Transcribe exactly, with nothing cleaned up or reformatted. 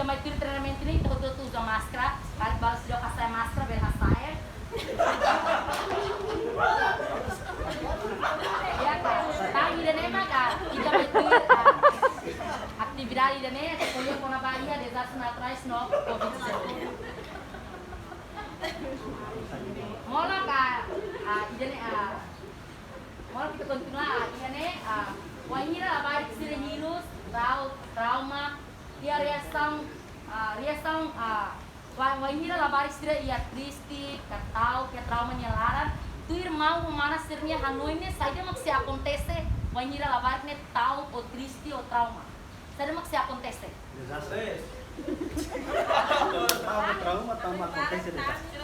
Mai tuir treinamentu ne'e, ita hotu-hotu uza máskara, karik balu seidauk hasa'e máskara, bele hasa'e. Ya, ka. Tan ida-ne'e mak, ah, ita mai tuir, ah, atividade ida-ne'e, ita ko'alia kona-ba iha dezastre naturais no covid dezasseis. Molok, ah, ah, ida-ne'e, ah, molok ita kontinua, ah, ida-ne'e, ah, wainhira labarik sira hirus, trau-, trauma, iha reasaun, ah, reasaun, ah, wa-, wainhira labarik sira iha triste, ka ta'uk, ka trauma nia laran, tuir maun ho mana sira-nia hanoin ne'e, saida mak sei akontese, wainhira labarik ne'e ta'uk, ou triste, ou trauma. Saida mak sei akontese? Dezastre. Trauma, trauma, trauma akontese dezastre.